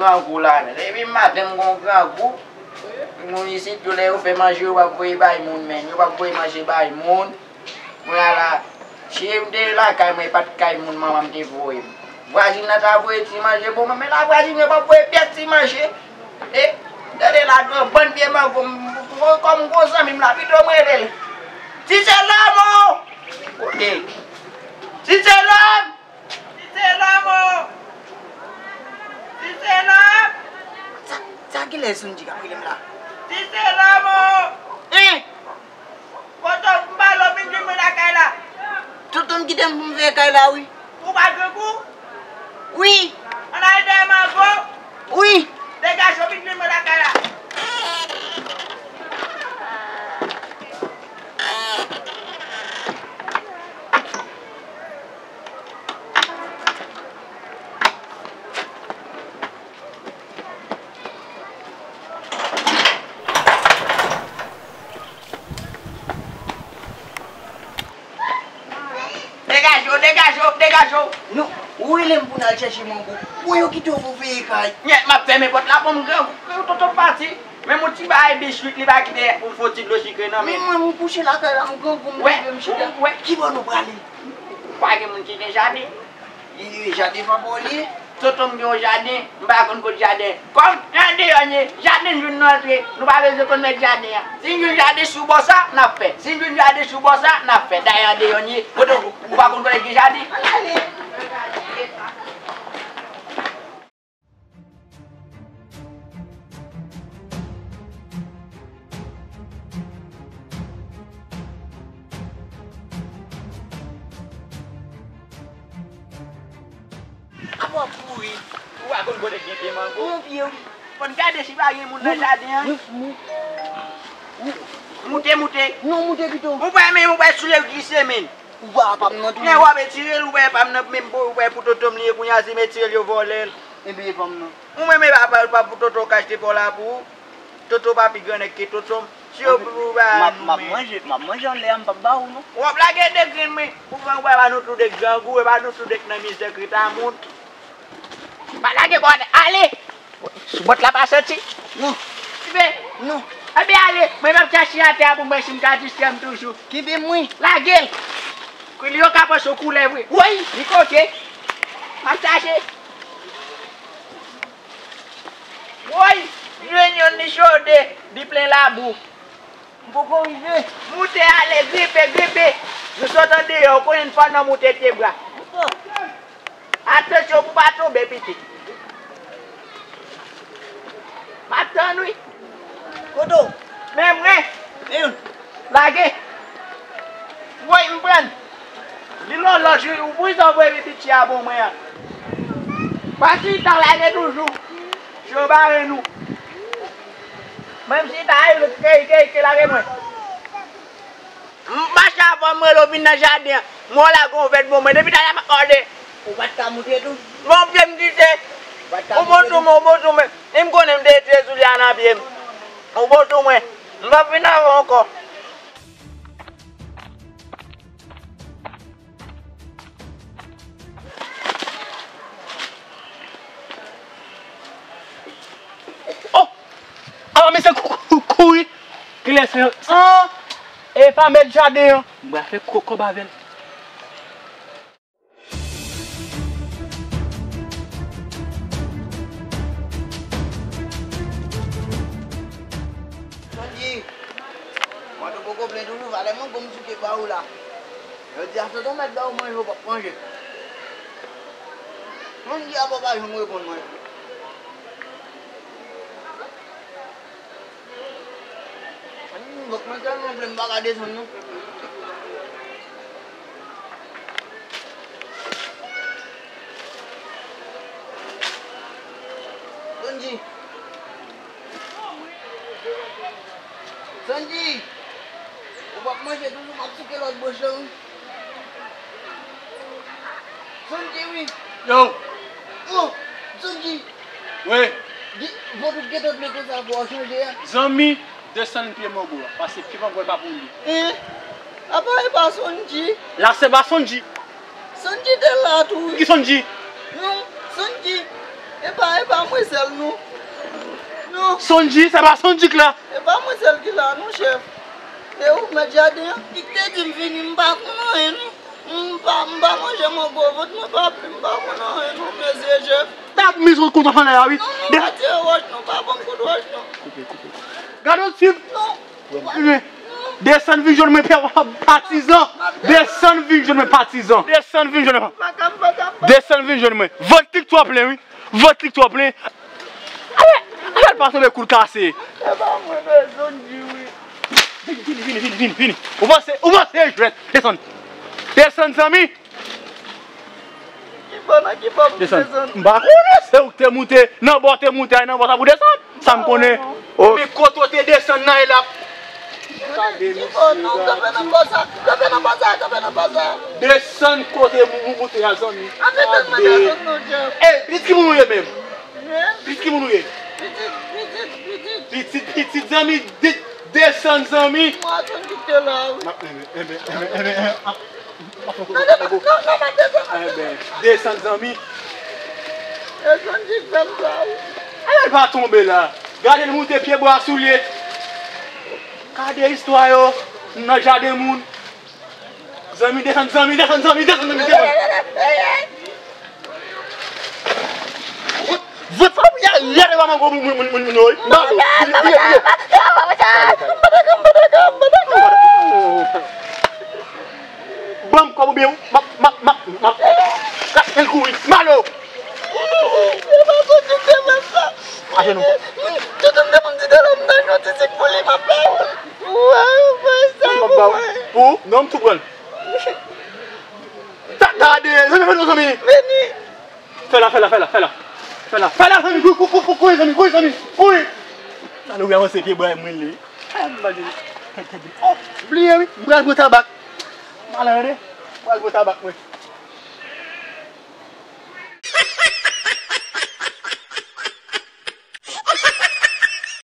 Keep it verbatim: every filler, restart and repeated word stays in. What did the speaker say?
Grangou la, men. Depi maten, m gon grangou. Moun isit, yo lè yo fè manje, yo p ap voye bay moun, men. Yo p ap voye manje bay moun. Mwen la, si m te lakay mwen, e pa t kay moun manman m te voye m. Vwazin nan ta voye ti manje pou mwen, men la vwazin yo p ap voye pyès ti manje. E, gade la, gen bann vye mango, m, m, kòm m gon zanmi m la, pito m rele l. Si se lòm o! Kote? Si se lòm! Si se lòm o! Si se lòm! Sa, sa ki lè Sonji k ap rele m la? Si se lòm o! Hein? Poto, m pale w, vin jwenn mwen lakay la. Tonton m kite m pou m veye kay la, wi. Ou pa grangou? Wi. Ann al dèyè mango? Wi. Degaje w, vin jwenn mwen lakay la. Degaje w, degaje w, degaje w! Non, ou rele m pou n al chèche mango. Bon, yo kite w pou veye kay. Nyèt, m ap fèmen pòt la, bon, m grangou, tonton pati. Menm yon ti bagay biswit, li pa kite pou m fè yon ti dlo sikre nan men. Men mwen, m kouche lakay la, m grangou, m leve, m chita. Ki bò nou prale? Pa gen moun ki gen jaden. Li, li jaden pa bò li ye. Tonton m gen yon jaden, m pa konn kot jaden. Kòm andeyò n ye, jaden n jwenn nan antre, nou pa bezwen konn mèt jaden an. Si n jwenn jaden sou bò sa, n ap fè. Si n jwenn jaden sou bò sa, n ap fè. Dayè andeyò n ye, kote ou, ou pa konn kote ki jaden? Ann ale. Apa w ap kouri? Ou pa konn kote k gen pye mango? Mon pye, wi. Konn gade si pa gen moun nan jaden an. Moute, moute. Non, moute pito. Ou pa menm, ou pa soulye glise, men. Ou pa pa m nan tou. Lè w ap etire l, ou pa pa m nan, menm pou, ou pa pou tonton m li ye kounye a, si m etire l, yo vòlè l. Ebyen, e pa m nan. Ou menm, e pa, pa, pa pou tonton w k achte pa w la pou ou. Tonton w pa pi grannèg ke tonton m. Si yo pou ou ba nou, men. M ap manje, m ap manje anlè a, m p ap ba ou, non. W ap lage de grenn, men. Ou pran, ou pa ba nou tou de grangou, e pa nou tou de k nan mizè, kretamout. Pa lage bòn, ale! Sou bòt la pa santi? Non. Kibe? Non. Ebyen ale, mwen m ap chache atè a pou m wè si m ka distrè m toujou. Kibe mwen. Lage l. Kou li yo ka panse w koulèv wi. Woy, li koke. M ap chache. Woy, jwenn yonn li chode, li plen labou. M poko rive. Moute ale, gripe, gripe. Nou sot andeyò, ou konnen n fò nan moute pye bwa. Atansyon pou w pa tonbe, pitit. M ap tann, wi. Kote w? Men mwen. Men youn. Lage. Woy, m pran. Li lòlòj, wi. Ou pou sa w voye pitit a bon mwen an. Pa chita, lage toujou. Yo bare nou. Menm si ta rive, ke, ke, ke lage mwen. M mache avan m rele w vin nan jaden an. M wè w lage yon vèt bon mwen. Depi talè m ap mande. Ou pa t ka moute tou? Bon pye m glise. Ou pa t ka moute tou? Ou bon sou mwen, ou bon sou mwen. E m konnen m te retire soulye a nan pye m. Ou bon sou mwen. M p ap vin avan w ankò. Oh! Ala mesye kou-, kou-, kouri! Kilè se an? E pa mèt jaden an. M pral fè gwo kòb avè l. Sonji, mwen tou poko plen toujou, valè mango m souke ba ou la. Yo di a tonton mèt ba ou manje, ou p ap manje. Sonji apa w pa janm reponn mwen. Ann, bòk mwen tèlman plen, m pa ka desann non. Sonji. Sonji. Ou p ap manje toujou, m ap souke lòt bouch lan wi. Sonji wi. Yo. Oh, Sonji. Wi. Di, bon, tout gentan vle konsa pou w chanje a. Zanmi, desann pye mango a, paske pye mango a pa pou li. Hein? Apa e pa Sonji? La se pa Sonji. Sonji te la tou wi. Ki Sonji? Non, Sonji. E pa, e pa mwen sèl, non. Non. Sondji, se pa Sondji k la. E pa mwen sèl ki la, non, chèf. E ou k mèt jaden an? Li k te di m vini, m pa konn anyen, non. M pa, m pa manje mango, vant mwen pa plen, m pa konn anyen, non, mesye, chèf. Tap miz ou kontan fè la, wi. Non, non, pa tire wòch, non, pa ban m kout wòch, non. Koupe, koupe. Gade yon tip. Non. Desann vin jwenn mwen, pè, patizan. Desann vin jwenn mwen, patizan. Desann vin jwenn mwen. Desann vin jwenn mwen. Vant li k twò plen, wi. Vant li k twò plen. Ale, ale, al pa tonbe kou l kase. Se pa mwen bezwen di wi. Vini, vini, vini, vini, vini. Ou panse, ou panse e jwèt. Desann. Desann, zanmi. Ki bò, nan ki bò pou desann? M pa konnen, se ou k te moute nan bò, te moute ay nan bò sa pou desann. Sa m konnen. Oh. Men kote w te desann nan e la. Ki bò, non, kanpe nan bò sa, kanpe nan bò sa, kanpe nan bò sa. Desann kote mou, mou, moute a, zanmi. Ann desann mwen desann non, Jeff. Ey, pitit ki moun ou ye menm? Pitit ki moun ou ye? Pitit, pitit, pitit. Pitit, pitit, zanmi, de-, desann, zanmi. Mwen atann ki te la, wi. M ap, enben, enben, enben, enben, enben, ap, ap, ap, ap, ap, ap, enben, desann, zanmi. Desann ki fè m sa, wi. Ay, al pa tonbe la. Gade l moute pye bwa soulye. Gade istwa yo nan jaden moun. Zanmi, desann, zanmi, desann, zanmi, desann, zanmi, desann. Vant, vant, fò w yè, yè, devan mango moun, moun, moun, moun, moun, yo, wi. Malo, vire, vire, vire. Ban m kòb oubyen m ap, m ap, m ap, m ap, kat mil kouri. Malo. Se pa posib, se pa sa. Ajenou. Tout moun te konn di de lòm nan yon ti sik pou li, m ap ba ou l. Ou wè, ou fè sa pou mwen. Pou? Non, m tou pran l. Ta gade, zanmi, fè nou, zanmi. Vini. Fè la, fè la, fè la, fè la. Fè la, fè la, zanmi, kouri, kouri, kouri, kouri, zanmi, kouri, zanmi, kouri. Sa nou avanse pye bwa mwen li. Ay, m pa di. Oh, bliye wi, m pral pran tabak. Malere, m pral pran tabak mwen.